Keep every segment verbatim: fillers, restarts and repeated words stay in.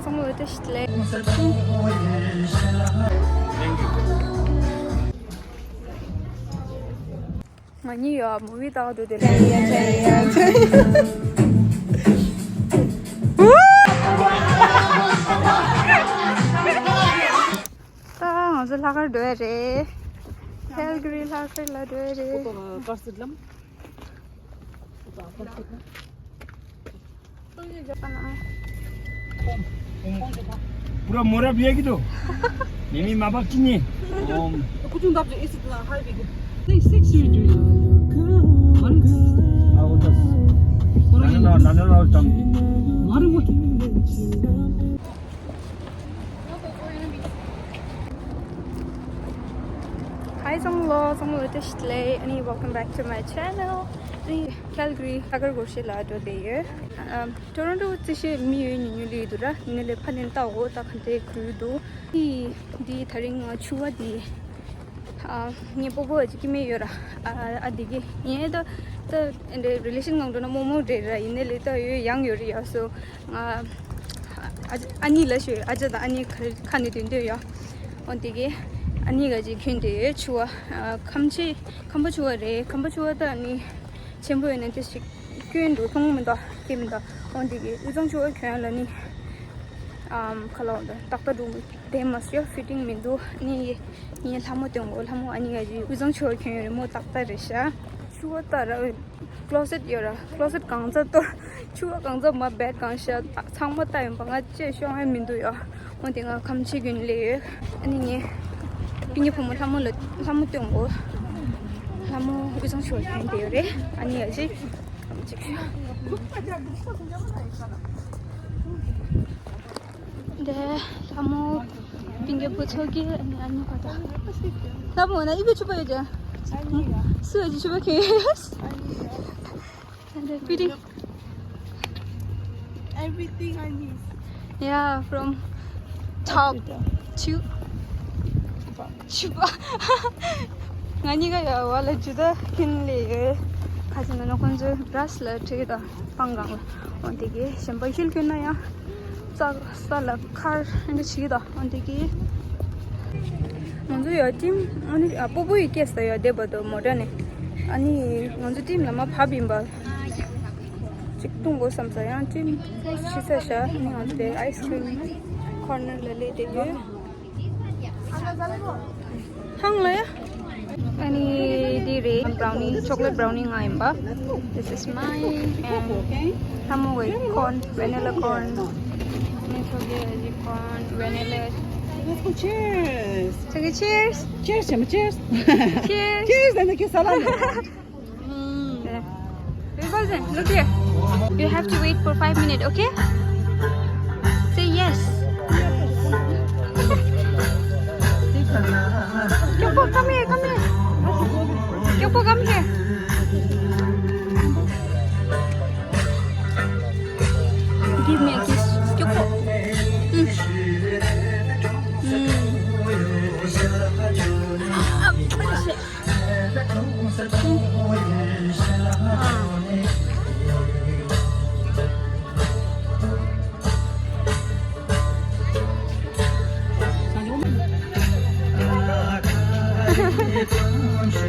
ང་གཉིས་ཡོད་མུ་བི་ལྟ་འདུག་དེ་ལས། ད་ང་ཚོ་ལྷག་དཀར་འགྲོ་ཡ་རེད། ཁལ་གྷ་རི་ལྷག་དཀར་ལ་འགྲོ་ཡ་རེད། पूरा मोरा बिया की तो। मिमी मापा किने। ओम। कुछ उन दाब जो इस इतना हाई भी। नहीं, सिक्स यूज। वन। आओ दस। नाना, नाना, नाना, नाना, नाना। मारे वो। Hi, ཚང་མ་ལོ། ཚང་མ་ལོ་བཀྲ་ཤིས་བདེ་ལེགས། ཨ་ནི་welcome back to my channel. ཨ་ནི་ཁལ་གྷ་རི་ལྷག་དཀར་སྒོར་གཞས་ལ་འགྲོ་བསྡད་ཡོད། ཨམ། ཊོ་རོན་ཊོ་རྩེ་ཤེད་མི་ཡོད་ཉུང་ཉུང་ལི་འདུག་ར། ཡིན་ནའི་ལས་ཕ་ནས་ལྟ་འོ་ད་ག་འདྲའི་ཁུལ་འདུག་འདི་འདི་ད་རིང་ང་ཕྱུ་པ་འདི། ཨ། ངའི་སྤོ་བོ་ཅིག་སྐྱེ་དམན་ཡོད་ར། ཨ། ཨ་འདི་གི་ངའི་ད་ད་འདྲའི་རི་ལེ་ཤན་ནང་འགྲོ་ན་རྨོ་མོ་འདྲ་ར། ཡིན་ནའི་ལས་ད་ཡོད་ཡང་ཡོད་རེད་ཡ། སོ། ང་ཨ་ཅག་ཨ་ནི་ལ་ཞུ། ཨ་ཅག་དང་ཨ་ནི་ཁ་ཁ་ནས་དོན་དོན་ཡོད། འོ་འདི་གི་ཨ་ནི་ག་ཅིག་གྱོན་དེ་ཕྱུ་པ། ཨ། ཁམ་ཆེ་ཁམ་པ་ཕྱུ་པ་རེད། ཁམ་པ་ཕྱུ་པ་ད་ཨ་ནི་ཆེན་པོ་ཡོད་ན་དེ་ཞིག་སྐྱོན་འདུག་མཐོང་མི་འདུག་སྐྱེ་མི་འདུག་འོ་འདི་གི་དབུས་གཙང་ཕྱུ་པ་གྱོན་ལ་ནི། ཨམ། ཁ་ལོ་འདི་ཏག་ཏག་འགྲོ་མི་དེ་མ་སོ་ཕི་ཊིང་མི་འདུག་ཨ་ནི་ངའི་ལྷ་མོ་སྟོན་གོ་ལྷ་མོ་ཨ་ནི་ག་ཅིག་དབུས་གཙང་ཕྱུ་པ་གྱོན་ཡོད་རེད་མོ། ཏག་ཏག་རེད་ཤག་ཕྱུ་པ་ད་ར། ཀློ་སེཊ་ཡོད་ར། ཀློ་སེཊ་གང་ཚ་གཏོར། ཕྱུ་པ་གང་ཚ་མ་བེད་གང་ཤ་ཚང་མ་ལྟ་ཡོང་པ་ང་ཅེས་ཤོང་ཡ་མི་འདུག་ཡ། འོན་ཏེ་ང་ཁམ་ཆེ་གྱོན་ལེ་ཡོད། ཨ་ནི་ངའི་སྤུན་ཀྱག་བུ་མོ་ལྷ་མོ་ལ་ལྷ་མོ་སྟོན་གོ་ལྷ་མོ་དབུས་གཙང་ཕྱུ་པ་གྱོན་དེ་ཡོད་རེད། ཨ་ནི་ཡ་ཅིག་ཁམ་ཆེ་གྱོན། འདི་ལྷ་མོ་སྤུན་ཀྱག་བུ་ཚོ་གི་ཨ་ནི་ཨ་ནི་ག་ད། ལྷ་མོ་ན་ཨི་བི་ཕྱུ་པ་ཡོད་ཀྱང་། སུ་ཡོད་ཀྱི་ཕྱུ་པ་ཁྱེར་ཡོད། And the feeding. Everything I need. Yeah, from top to ཕྱུ་པ། ང་གཉིས་ཀ་ཡ་བ་ལ་ཇུ་ད་ཁིན་ལེ་ཡོད། ཁ་ཅིག་ན་ན་ཁོང་ཚོའི་བྲས་ལ་ཁྲིད་ད་པང་གང་ལ་འོ་དེ་གི་གཞན་པ་ཤུལ་ཁྱོད་ན་ཡང་ས་ས་ལ་ཁར་འདི་ཆི་ད་འོ་དེ་གི་ང་ཚོ་ཡ་ཊིམ་ཨ་ནི་ཨ་སྤོ་བོ་ཡི་སྐད་ས་ཡ་བསྡད་པ་དོ་མོ་ཊ་ནས་ཨ་ནི་ང་ཚོ་ཊིམ་ལ་མ་བབས་ཡིན་པ། གཅིག་བཏུང་དགོས་བསམ་ས་ཡང་ཊིམ་ཕོ་སི་ཆི་ས་ཤ་ནི་ང་ཚོ་དེ་ཨའི་སི་ཀྲིམ་ཁོར་ནར་ལ་ལས་དེ་ཡོད། ཧང་ལ་ཡ། ཨ་ནི་འདི་རེད་བྷ་རའུ་ནི་ཆོག་ལེ་ཊི་བྷ་རའུ་ནི་ང་ཡིན་པ། This is mine and ལྷ་མོ་གི་ཁོན། Vanilla corn. ནི་ཆོག་ལེ་ཊི་ཁོན། Vanilla. Let's go, cheers. ཆོག་གི་cheers. Cheers, Gemma, cheers. Cheers. Cheers, and the kiss, I love you. Mm. Look here. You have to wait for five minutes, okay? Say yes. Kyokpo, come here, come here. Kyokpo, come here. Give me a kiss. Kyokpo. Mm. Mm.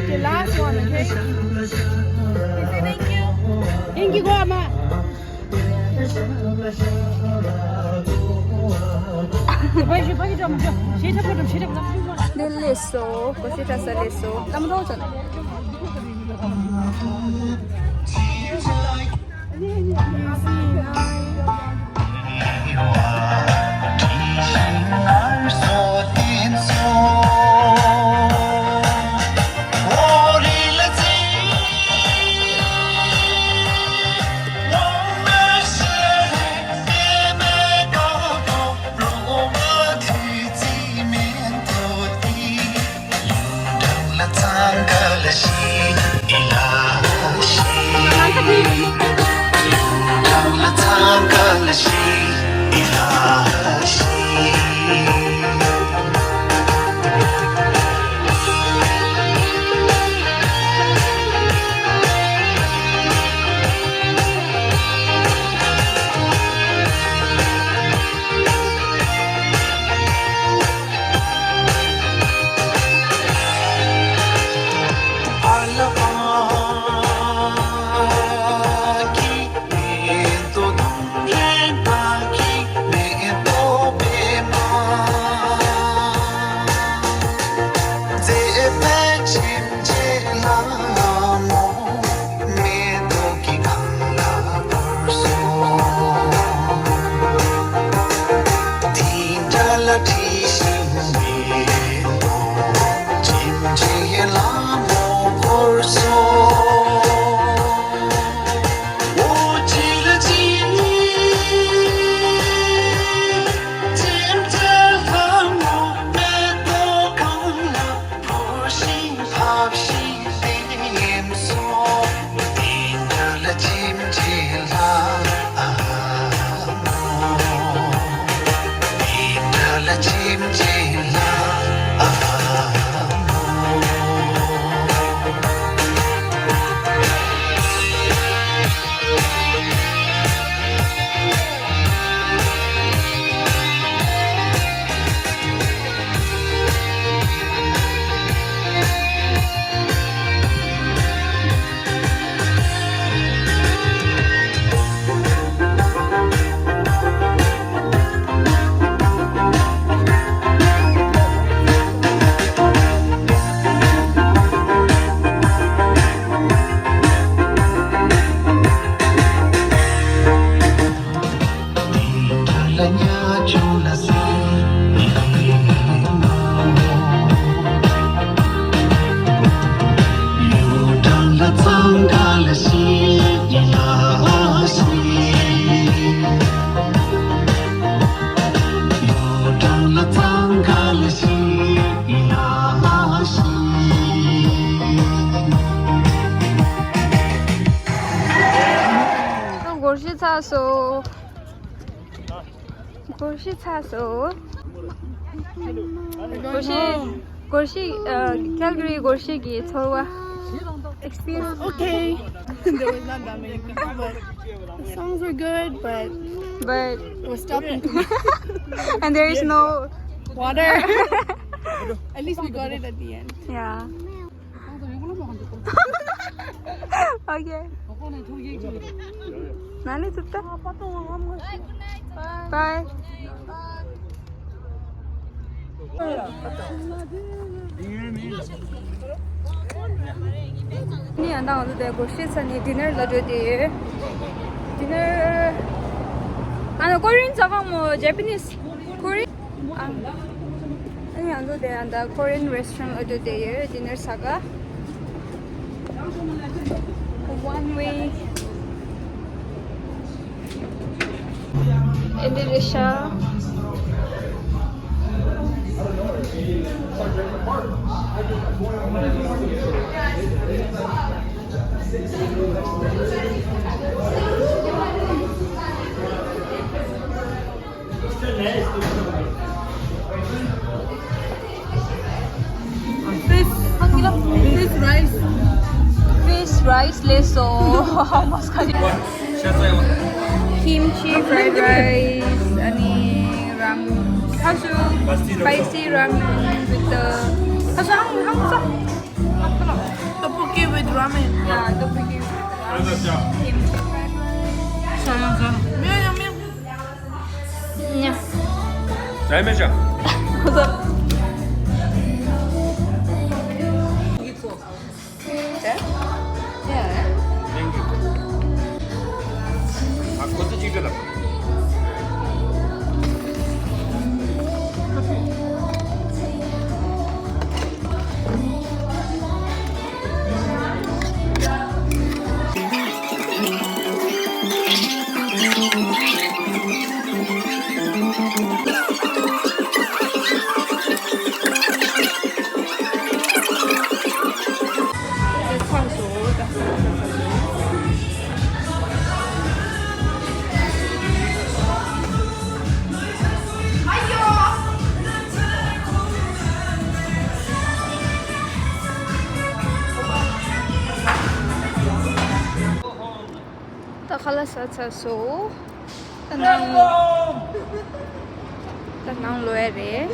The last one, okay? Thank you. Thank you, Grandma. ནས་སླེབས་སོ། གོ་ཤེས་ཁྲ་ས་སླེབས་སོ། ལམ་རོགས་ཅན། སྒོར་གཞས་ཚར་སོང་། སྒོར་གཞས་ཚར་སོང་། སྒོར་གཞས། སྒོར་གཞས། ཨ། ཁལ་གྷ་རི་སྒོར་གཞས་ཀྱི་ཚོར་བ། Experience. Okay. There was not that many people, but the songs were good, but But we're stopping. And there is no water. At least we got it at the end. Yeah. Okay. Nani tutta? Bye. ནི་ཡང་དང་འདི་དེ་སྒོར་གཞས་ཚར་ནས་ཌི་ནར་ལ་འགྲོ་དེ་ཡོད། ཌི་ནར། ཨ་ནི་ཀོ་རི་ཡན་ཟ་གང་མོ། ཇེ་པི་ནིས། ཀོ་རི་ཡན། ཨ་ནི་ཡང་དུ་དེ་ཡང་ད་ཀོ་རི་ཡན་རེ་སི་ཊོ་རན་ལ་འགྲོ་དེ་ཡོད། ཌི་ནར་ཟ་ག། One way. Indonesia. Fish, fish rice. Fish rice ལས་སོ། How much? Kimchi, fried rice, ཨ་ནི་རམ། ཁ་ཤུ། Spicy ramen with the ཁ་ཤུ། ཧང་ཧང་ས། Tteokbokki with ramen. Yeah, tteokbokki with ramen. Kimchi, fried rice. ཤ་ཡང་ཤ། མེད་ཡང་མེད། ཉ། ཟ་མེད་ཤ། ཁོ་ཚོ། Thank you. ཨ། ཁོ་ཚོ་གཅིག་སྒྲིལ་ལ། ད་ཁ་ལག་ཟ་ཚར་སོང་། ད་ནང་། ད་ནང་ལོག་ཡ་རེད།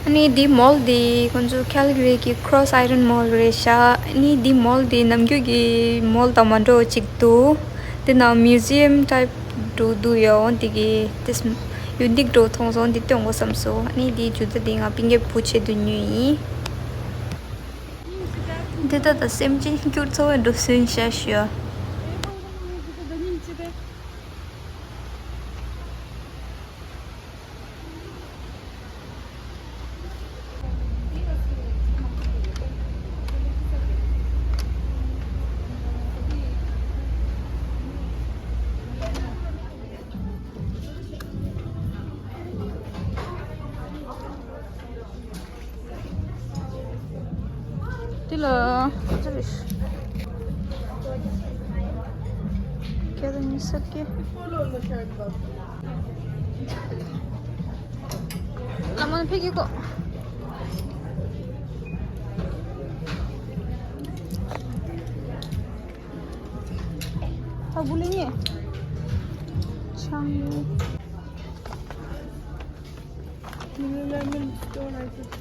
ཨ་ནི་འདི་མོལ་འདི་ཁོང་ཚོ་ཁལ་གྷ་རི་གི་Cross Island Mall རེད་ཤག་ཨ་ནི་འདི་མོལ་འདི་ནམ་རྒྱུན་གྱི་མོལ་དང་མ་འདྲ་བ་ཅིག་འདུག་དེ་ནང་museum type འདྲ་འདུག་ཡོད། འོ་འདི་གི་དེ་ཡུ་ནིག་འདྲ་མཐོང་སོང་། འདི་སྟོན་དགོས་བསམ་སོང་། ཨ་ནི་འདི་ཇུ་ཏ་འདི་ང་པིན་གེ་བུ་ཆེད་དུ་ཉོས་ཡིན། འདི་ད་ད་སེམས་ཅན་སྐྱུར་ཚོ་བའི་འགྲོ་སོན་ཤ་ཤོ། Hello. What is this? Get a new set. I'm gonna pick you up. How will you? Chang. Lululemon store, I think.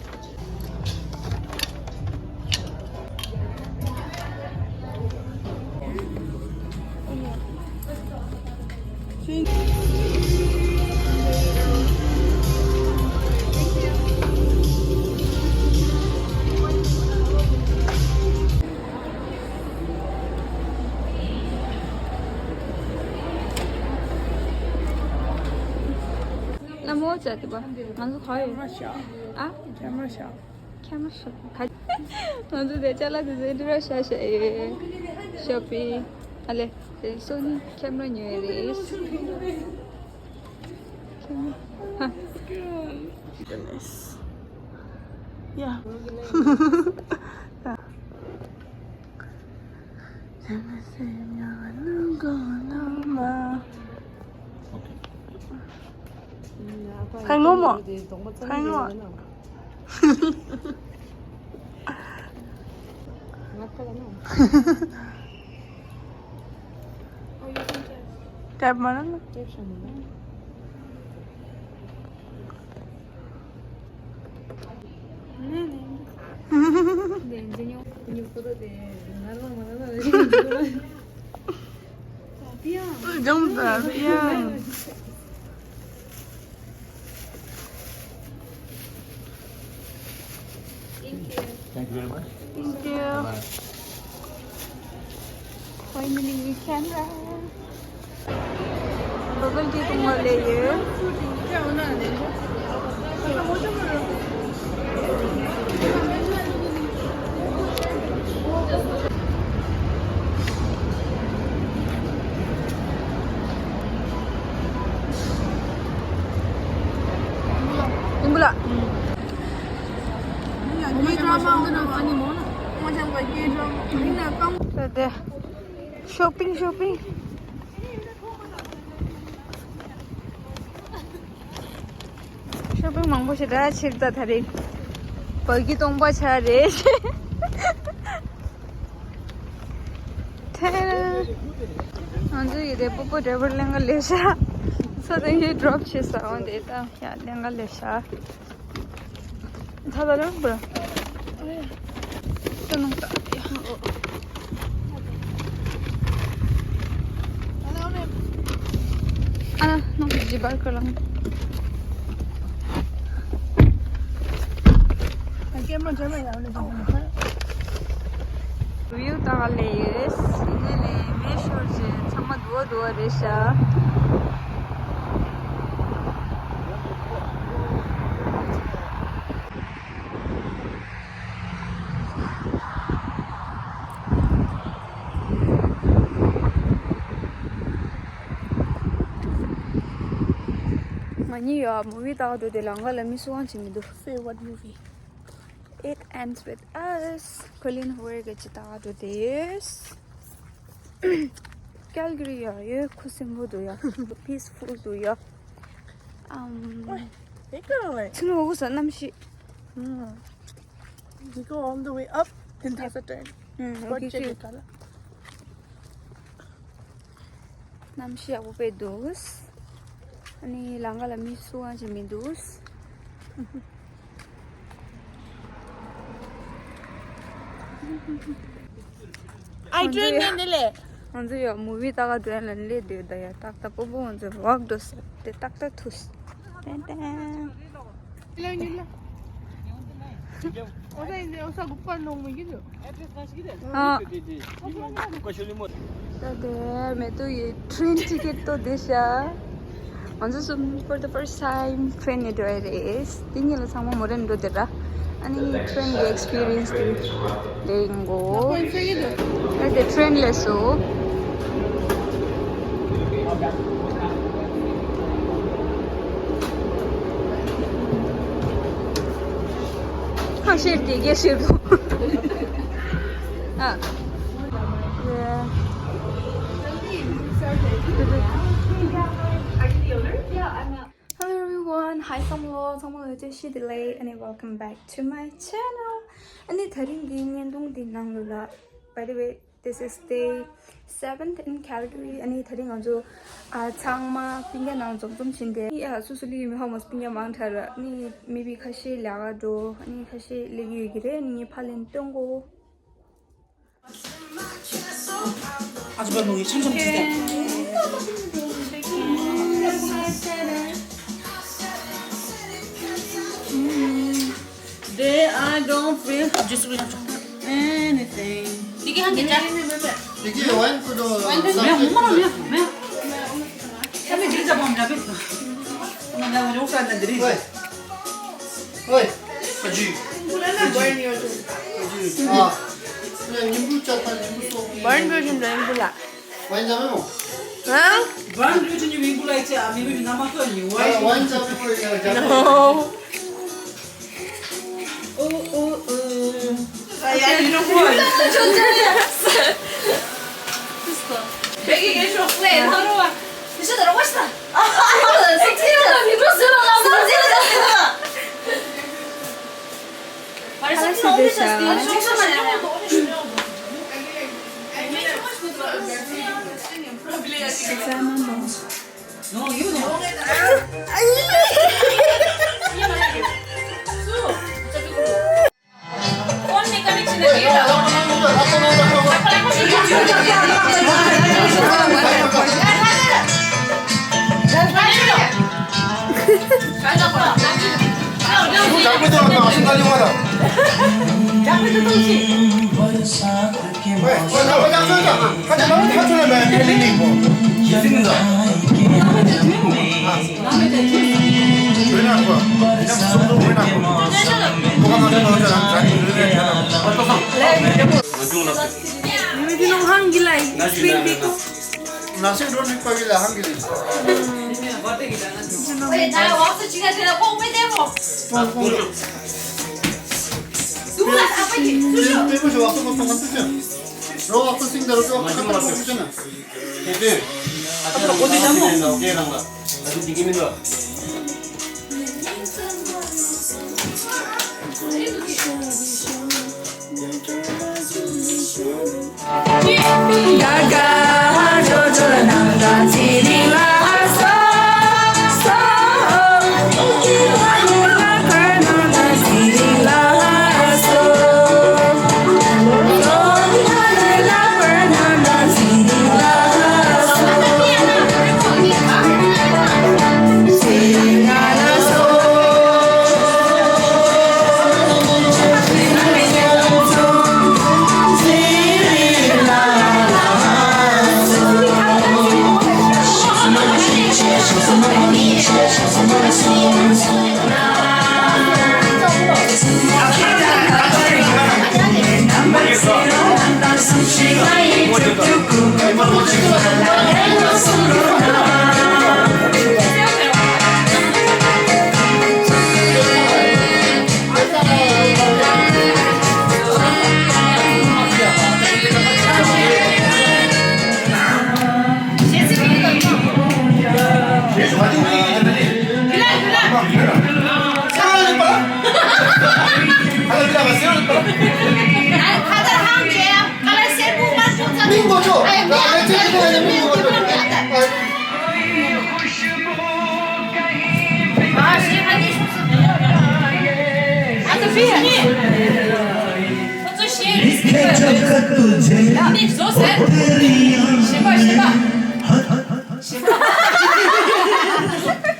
ལ་མོ་བྱ་དེ་པ། ང་ཚོ་ག་ཡོད། ཨ། ཁྱེད་མ་ཤོག་ཁྱེད་མ་ཤོག་ཁ། ང་ཚོ་དེ་ཅ་ལག་དེ་ཚོ་འདྲི་ར་ཤ་ཤ་ཡོད། ཤོ་པིང་། ཨ་ལེ། དེ་སོ་ནི་ཁྱེད་མ་ཉོས་རེད། ཁྱེད་མ། ཧ། Goodness. Yeah. Hang on. Hang on. Tap mana na. Jump the, yeah. Thank you very much. Thank you. Bye-bye. Finally, camera. Bubble tea དུང་བ་ལས་ཡོད། དུང་བ་ལ། ད་དེ། ཤོ་པིང་ཤོ་པིང་། ཤོ་པིང་མང་པོ་ཞིག་རག་ཕྱིར་ད་ད་རེས། བ་གི་སྟོང་པ་ཆགས་རེད། ཐེ། ང་ཚོ་ཡི་དེ་སྤོ་བོ་ཌེ་བར་ལེན་ག་ལས་ཤ། ཚོ་དེ་ཡི་ཌོབ་བྱེད་ས་འོང་དེ་ད་ཡ་ལེན་ག་ལས་ཤ། ད་ད་རང་བ། ད་ནང་ད། ཨ་ནང་གི་ཇི་བར་ཀ་ལང་། ཨ་ཀེ་མ་ཇ་མ་ཡང་ལེ་ཇ་མ་ཁ། བིའུ་ད་ག་ལེ་ཡོད། ཡིན་ནའི་ལེ་མེ་ཤོར་ཅེ་ཚང་མ་དུ་བ་དུ་བ་རེད་ཤག་ང་གཉིས་ཡོད་མུ་བི་ལྟ་ག་འགྲོ་དེ་ལམ་ཁ་ལ་མི་སུ་དབང་བྱེད་མི་འདུག Say what movie? It Ends With Us. Colin Hoover གི་ཅི་ལྟ་ག་འགྲོ་དེ་ཡོད། Calgary ཡ་ཡོད་ཁུ་སིམ་པོ་འདུག་ཡ། Peaceful འདུག་ཡ། ཨམ། ཨེ་ཀ་རང་ལས། ཚུན་འོ་གོ་ས་གནམ་གཤིས། ཨུམ། We go all the way up and has a turn. ཨུམ། ཨོ་ཁེ་ཁེ། གནམ་གཤིས་ཡག་པོ་དཔེ་འདུག་ཨ་ནི་ལམ་ཁ་ལ་མི་སུ་དབང་བྱེད་མི་འདུག I train ནས་འདི་ལས། ང་ཚོ་ཡང་མུ་བི་ལྟ་ག་འགྲོ་ཡ་ལ་སླེབས་འདུག་ད་ཡ་ཏག་ཏག་པོ་པོ་ང་ཚོ་ཝོག་འགྲོ་ས་དེ་ཏག་ཏག་ཐུག་ཏན་ཏན། ཨ། ད་དེ་མེ་ཏོག་གི་train ticket ཏོ་དེ་ཤ། ང་ཚོ་གསུམ་for the first time train ནས་འགྲོ་ཡ་རེད། དེ་གཉིས་ལ་ཚང་མ་མོ་རེ་འགྲོ་དེ་ར། ཨ་ནི་train གི་experience དེ་ལེན་གོ། ད་དེ་train ལས་སོ། ཁ་ཤས་དེ་གས་ཤེས་དོ། Hello everyone, hi ཚང་མ་ལོ། ཚང་མ་ལོ་བཀྲ་ཤིས་བདེ་ལེགས། ཨ་ནི་welcome back to my channel. ཨ་ནི་དེ་རིང་གི་བརྙན་ཐུང་འདི་ནང་ལོ་ལ། By the way, this is day seventh in Calgary. ཨ་ནི་དེ་རིང་ང་ཚོ་ཨ་ཚང་མ་སྤུན་ཀྱག་ནང་འཛོམས་འཛོམས་བྱས་ཏེ། ཨ་སུ་སུ་སླེབས་ཡོད་མེད་ཧ་མ་སྤུན་ཀྱག་མང་དྲགས་ར། ཨ་ནི་maybe ཁ་ཤས་ལས་ཀ་འགྲོ། ཨ་ནི་ཁ་ཤས་སླེབས་ཡོད་ཀྱི་རེད། ཨ་ནི་ངས་ཕར་ལན་སྟོན་གོ། ཨ་ཅོ་པ་ནུ་ཡི་ཆམ་ཆམ་ཅི་ཟེར། Today I don't feel just anything. དེ་གི་ཧང་གི་ཅག་དེ་གི་ཝའིན་ཁུ་དོ། ཝའིན་ཁུ་དོ། མེ་ཧུ་མ་ར་མེ་མེ། ཁ་མི་འདི་རིགས་ཅག་པོ་མ་འདྲ་བས། ང་ང་ང་ཡོང་ས་ན་འདི་རིགས། ཨོའི། ཨོའི། ཨ་ཇུ། ཨ་ཇུ། ཨ། ཉིན་བུ་ཅག་པ་ཉིན་བུ་སོགས། ཝའིན་བུ་ཤིན་ཏུ་ཡིན་བུ་ལ། ཝའིན་ཅག་མེ་མོ། ཧ། ཝའིན་བུ་ཅག་ཉིན་བུ་ལ་ཡི་ཅག་མེ་མེ་ན་མ་ཁོ་ཉི་ཝའིན། ཝའིན་ཅག་མེ་མོ་ཡ་ཅག་མེ་མོ། ཨོ་ཨོ་ཨོ། ཨ་ཡ་ཡིན་ནོ་ཁོ། བེ་གི་གེ་ཤོག་ལེ་ཐང་རོ་བ། དེ་ཤ་ད་རོ་བ་ཤ་ད། ཨ་ཧ་ཧ། སོ་ཚི་ར་མི་འགྲོ་ཟེར་བ་ལ་སོ་ཚི་ར་ད་ཟེར་བ། ཨ་རེ་སོ་ཚི་ར་འོང་དེ་ཤ་སྟེ་ཤོག་ཤ་མ་ཡ། ཨ་ཡ་ཡིན་ནོ་ཁོ།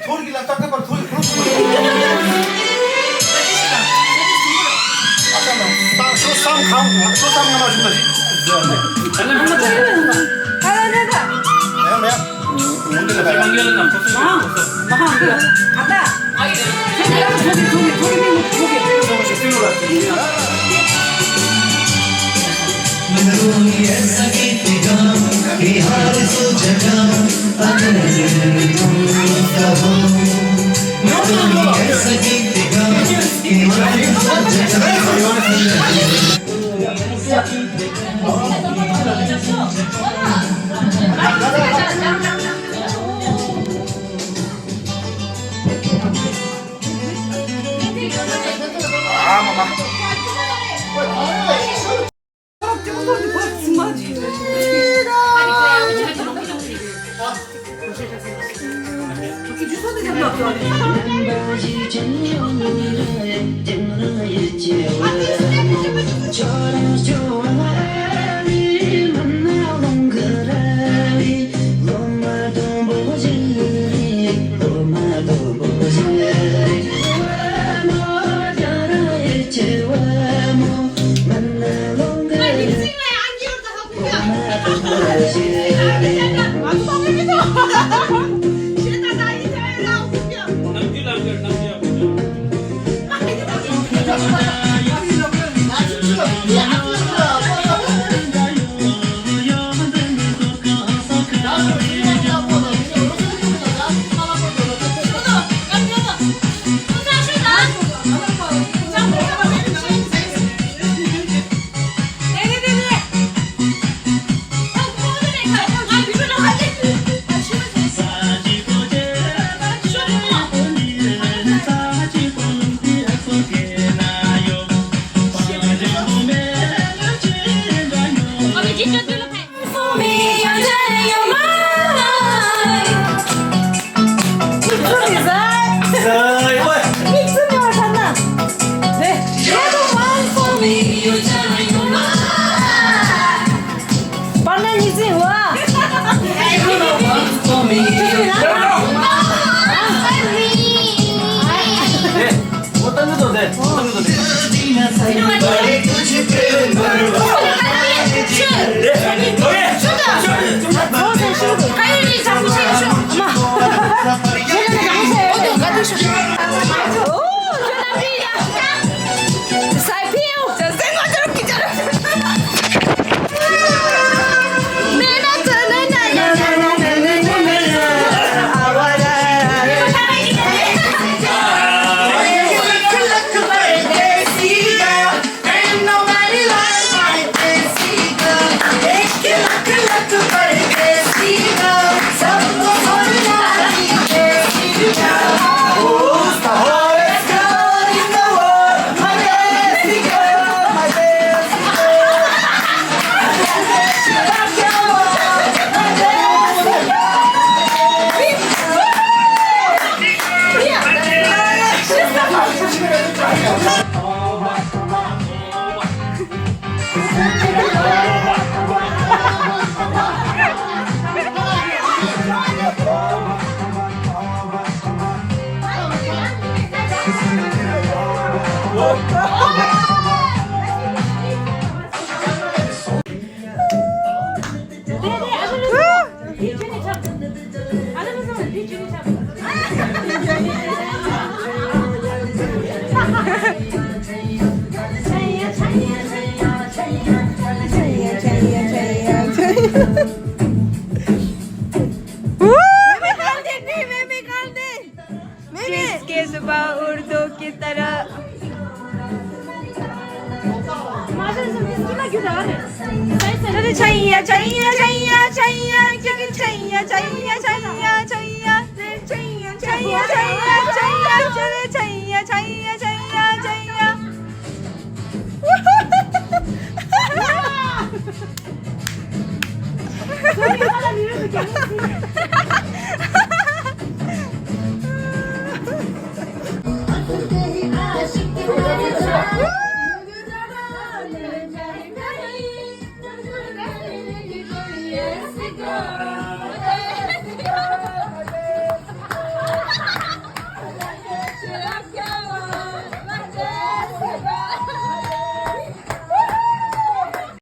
ཐོར་གྱི་ལ་ཏག་ཏག་པར་ཐོར་གྱི་ཁོ་ཐོར། ཨ་ཁ་ན་ཏག་ཤོ་སམ་ཁང་ཤོ་སམ་ན་མ་ཞུ་ན་ཞིག་ཨ་ལ་ནད་ད། ཡ་མེ། མ་ཧང་གི་ཨ་ད། Чешская зуба, урду китара.